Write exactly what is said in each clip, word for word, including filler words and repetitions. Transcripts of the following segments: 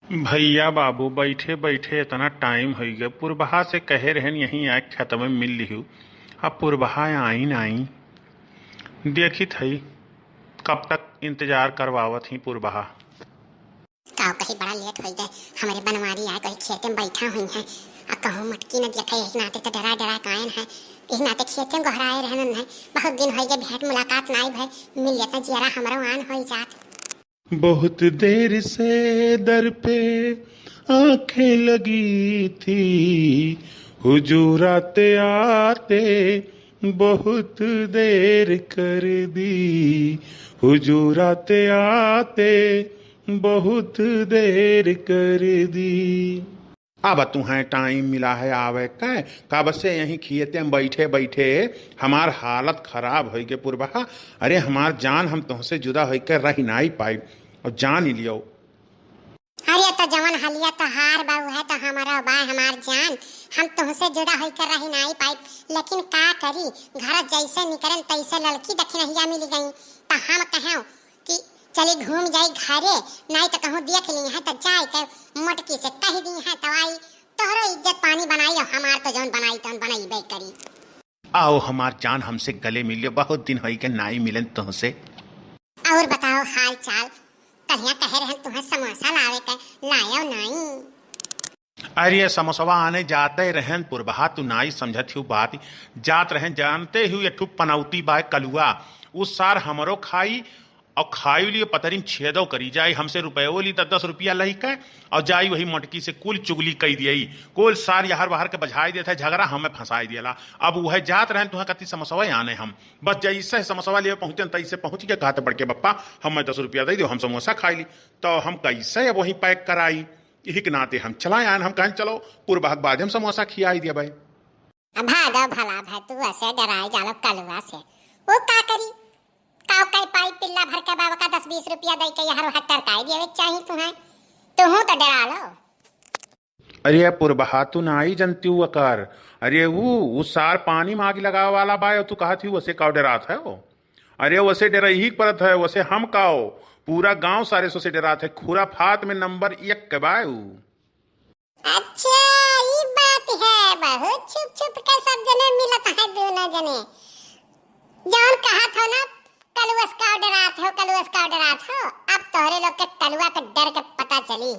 भइया बाबू, बइठे बइठे एतना टाइम होइ गए। पुरबहा से कहे रहेन यहीं आए खेतवे में मिल लिहू, अब पुरबहा आई नाई। देखित हई कब तक इंतजार करवावत ही पुरबहा। काव कही बड़ा लेट होइ गए, हमरे बनवारी आए कही खेते में बइठा हुई हैं, आ कहूँ मटकी न देखे, यही नाते तो डरा डरा कायन है, यही नाते खेते में गोहराए रहन है। बहुत दिन होइ गए भेंट मुलाकात नाई भय, मिल लेता जियरा हमरो आन होइ जात। बहुत देर से दर पे आंखें लगी थी, हुजूर आते आते बहुत देर कर दी, हुजूर आते आते बहुत देर कर दी। अब तुहें टाइम मिला है आवे के, कब से यहीं खियते में बैठे बैठे हमार हालत खराब होई के पुरबहा। अरे हमार जान, हम तुहसे जुदा होई के रह नाई पाई, और जान ही लियो। अरे तो जवन हलिया तोहार बा उहे तो हमरो बा हमार जान, हम तुहसे जुदा होई के रह नाई पाई, लेकिन का करी, घर जैसे निकरन तैसे लड़की दखिनहिया मिल गई, तो हम कहें कि चली घूम जाई घरे, नाई तो कहूँ देख ली है तो जाए के मोटकी से कह दी है तो आई, तोहरो इज्जत पानी बनाई और हमार तो जौन बनाई तौन बनाई बे करी। आओ हमार जान, हमसे गले मिलियो, बहुत दिन होई के नाई मिलन तुहसे। और बताओ हाल चाल, कहिया कहे रहन तुहें समोसा लावे के, लायो नाई? अरे, समोसवा आने जाते रहन पुरबहा, तू नाई समझत हिउ बात। जात रहन, जानते हिउ, एक ठो पनौती बाय कलुआ, उ सार हमरो खाई और खाई लिए पतरी में छेदो करी जाई। हमसे रुपयो ली दस दस रुपया लई के और जाई वही मटकी से कुल चुगली कई दियई। कुल सार यहर वहर के बझाई देत है झगड़ा, हमें फंसाई दियला। अब उहे जात रहन, तुहें कति समोसवा आने हम। बस जैसे समोसवा लिए पहुँचन, तैसे पहुँच के कहत बड़के बप्पा, हमें दस रुपया दे दो, हम समोसा खाई ली। तो हम कैसे अब वहीं पैक कराई? यही के नाते हम चला आयन, हम कहन चलो, पुरबहा के बाद हम समोसा खियाई दिया भाई। अब भागो भला भाई, तू ऐसे डराए जालो कलुआ से। वो का करी? काव कई पाई पिल्ला भर के बाबा का दस बीस रुपया दे के यहर वहर टरकाई दिया, चाही तुहें? तुहूँ तो डरा लो। अरे पुरबहा तू नाई जनती हूँ अकर। अरे वो, वो सार पानी में आग लगावे वाला बा, तू कहत ही वसे काव डरात है वो? अरे वसे डरही के परत है, वसे हम काव? पूरा गांव सारे सो से डरात है, खुराफात में नंबर एक के बा ऊ। अच्छा, ई बात है, बहुत छुप छुप के सब जने मिलत है दोनों जने। जौन कहत हो ना, कलुअस का डरात हो, कलुअस का डरात हो, अब तोहरे लोग के कलुआ के डर के पता चली।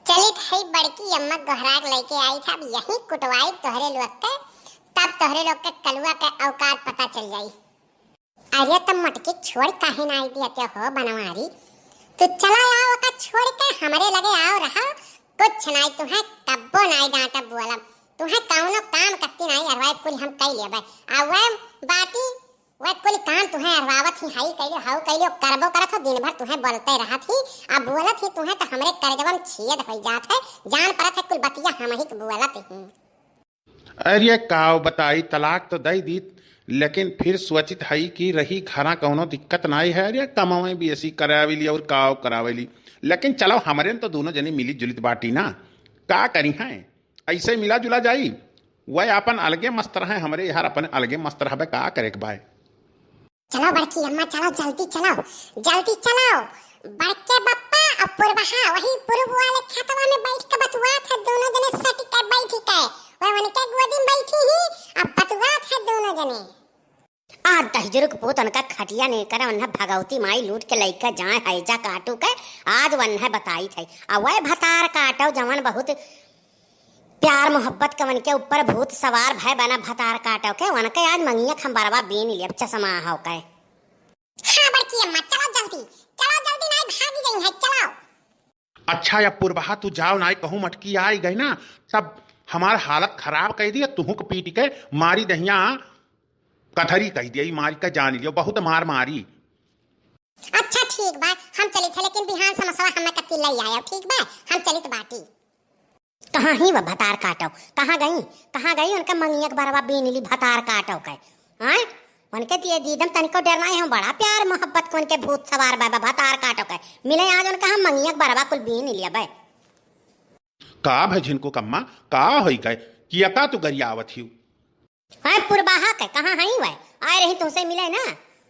चलित है बड़की अम्मा गोहराग लेके आई था, अब यहीं कुटवाई तोहरे लोग के, तब तोहरे लोग के कलुआ के औकात पता चल जाई। अरे त मटकी छोड़ काहे ना आई दिया ते हो बनवारी? तू चला आओ ओका छोड़ के हमरे लगे आओ रहा, कुछ नाई तुहें कब्बो नाई डांटब बोलब, तुहें कौनो काम कत्ती नाई अरवाए कुल हम कई लेबै। आ वह बाटी, वह कुल काम तुहें अरवावत ही, हाई कइलो, हाउ कइलो, करबो करत हो, दिन भर तुहें बोलते रहत ही, आ बोलत ही तुहें त हमरे करजवा में छेद होई जात है, जान परत है कुल बतिया हमही के बोलत ही। अरे काव बताई, तलाक तो दई दीत, लेकिन फिर सोचित हई कि रही घरा कौनो दिक्कत नाई है। अरे कमावे भी ऐसी करावेली और काव करावेली, लेकिन चलो हमरे तो दोनों जनी मिली जुलित बाटी ना, का करी हैं, ऐसे मिला जुला जाई। वह अपन अलगे मस्त रहे, हमरे यार अपन अलगे मस्त रहबे, का करे के बाय। चलो बड़की अम्मा, चलो जल्दी चलो, जल्दी चलो। बड़के बप्पा और पुरबहा वही पुरुब वाले खेतवा में बैठ के बतुआत है, दोनों जने सट के बैठ के, वह उनके गोदी में बैठी ही, अब बतुआत है दोनों जने। आज दहिजरू के पूत उनका खटिया नहीं करे, उन्हें भगवती माई लूट के लइका जाए है जा काटू के, आज वन्हें बताई थे। आ वह भतार काटो जवन बहुत प्यार मोहब्बत के उनके ऊपर भूत सवार भय बना भतार काटो के, उनके आज मंगिया खम्बरवा बीन लियब चश्मा हो के। हाँ बड़की अम्मा, चलो जल्दी, चलो जल्दी, नाई भागी गई है, चलो। अच्छा या पुरबहा तू जाओ, नाई कहूँ मटकी आई गई ना, तब हमार हालत खराब कर दिया, तुहू के पीट के मारी दहिया कथरी कह दिया, ई मारी का जान लियो, बहुत मार मारी। अच्छा ठीक बा, हम चली थे, लेकिन बिहान समोसवा हमें कत्ती ले आयो, ठीक बा, हम चलित बाटी। कहाँ ही वह भतार काटो, कहाँ गई, कहाँ गई उनका मंगिया के बरवा बीन ली भतार काटो के, हाँ? उनके दिए दीदम तनिको डर नाई, हम बड़ा प्यार मोहब्बत के उनके भूत सवार बा, बा भतार काटो के, मिले आज उनका हम मंगिया के बरवा कुल बीन लिया बे। का भय झिनको कम्मा, का होई गए, किया का तू गरियावत हियो? हैं पुरबाहा के, कहाँ हई वह? आए रही तुहसे मिले ना,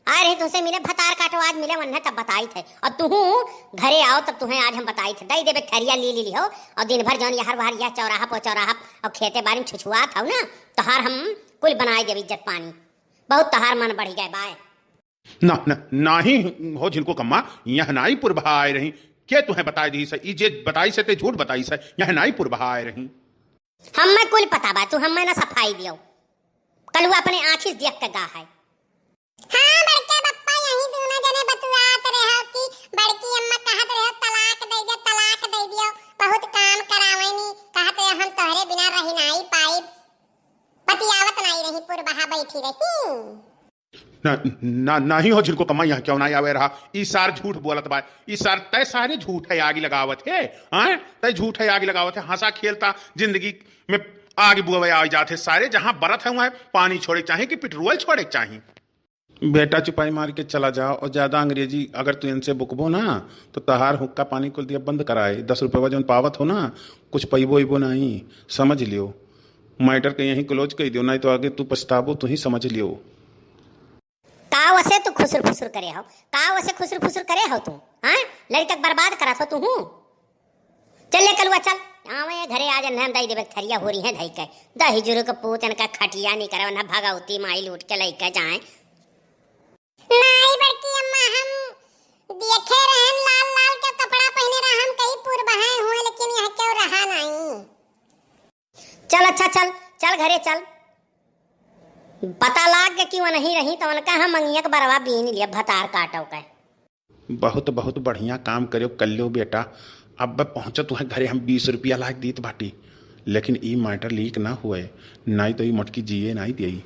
आए रही तुहसे मिले, भतार काटो आज मिले वन्हे तब बताइत है। अब तुहू घरे आओ तब तुहें आज हम बताइत है। दई देबे थरिया ली ली लिहो। और दिन भर जौन यहर वहर यह चौराहा पो चौराहा और खेते बारी में छुछुआत हौ ना, तोहार हम कुल बनाए देब इज्जत पानी। बहुत तोहार मन बढ़ि गए बाय। ना, ना, नाही हो झिनको कम्मा, यह नाही पुरबहा आए रही। के तुहें बताए दी से, ई जे बताई से ते झूठ बताई से, यह नाही पुरबहा आए रही। हम्मे कुल पता बा, तू हम्मे ना सफाई दियो। कलुआ अपने आँखी से देख के गा है। हाँ, बड़के बप्पा, यही दूनो जने बतुआत रहे हो कि बड़की अम्मा कहत रहे हो, "तलाक दे दे, तलाक दे दियो, बहुत काम करावेनी," कहत रहे, "हम तोहरे बिना रही नाही पाइब।" बतियावत नाही रही, पुरबहा बैठी रही। ना, ना, नाही हो झिनको कम्मा, यहाँ क्यों नाही आवे रहा? ई सार झूठ बोलत बा। ई सार तय सारे झूठ है आग लगावत है, हाँ? तय झूठ है आग लगावत है। हँसा खेलता जिंदगी में आग बुआवे आ जात है सारे। जहाँ बरत है वहाँ पानी छोड़े के चाही कि पेट्रोल छोड़े के चाही? बेटा चुपाई मार के चला जाओ और ज्यादा अंग्रेजी अगर तू इनसे बुकबो ना तो तहार हुक्का पानी कुल दिया बंद कराए। दस रुपये जौन पावत हो ना कुछ पैबो अइबो नाही, समझ लियो। मैटर के यहीं क्लोज कर दियो, नाही तो आगे तू पछताबो, तू ही समझ लियो। का वसे तू खुसुर फुसुर करे हो? का वसे खुसुर फुसुर करे हो तू? हाँ, लड़का के बर्बाद करत हो तू हूँ। चल ले कलुआ चल, आवे घरे आज, हम दई देबे थरिया होरी है धई के। दही जुरु के पूत इनका खटिया नहीं करे, ना भगवती माई लूट के लइके जाए। नाही बड़की अम्मा, हम देखे रहन लाल लाल के कपड़ा पहने रहा, हम कहीं पुरबहाए हुए, लेकिन यह क्यों रहा नाही। चल अच्छा चल, चल घरे चल। पता लाग के क्यों नहीं रही तो उनका हम मंगिया के बरवा बीन लिया भतार काटो के। बहुत, बहुत बढ़िया काम करो कल्लो बेटा। अब पहुँचो तुहे घरे हम बीस रुपया लाग दीत बाटी, लेकिन ई मैटर लीक ना हुए, नाही तो ई मोटकी जिए नाही देई।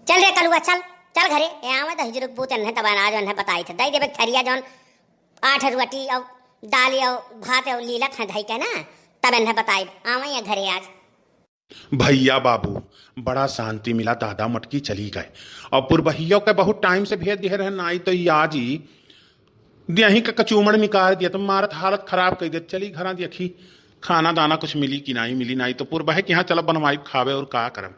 चल रे कलुआ, चल, चल घरे। ए आवे दही जुरुक बूत एन्हे तब अनाज ओन्हे बताई थे। दई देबे थरिया जौन आठ रोटी और दाल और भात और लीलक है धई के ना, तब एन्हे बताई। आवे ये घरे आज। भैया बाबू, बड़ा शांति मिला, दादा मटकी चली गए। और पुरबहियों के बहुत टाइम से भेज दिए रहे, नाई तो ये आज ही देही का कचूमड़ निकाल दिया, तो मारत हालत खराब कर दिया। चली घरा देखी खाना दाना कुछ मिली कि नाई मिली, नाई तो पुरबहे के यहाँ चला बनवाई खावे और का करम।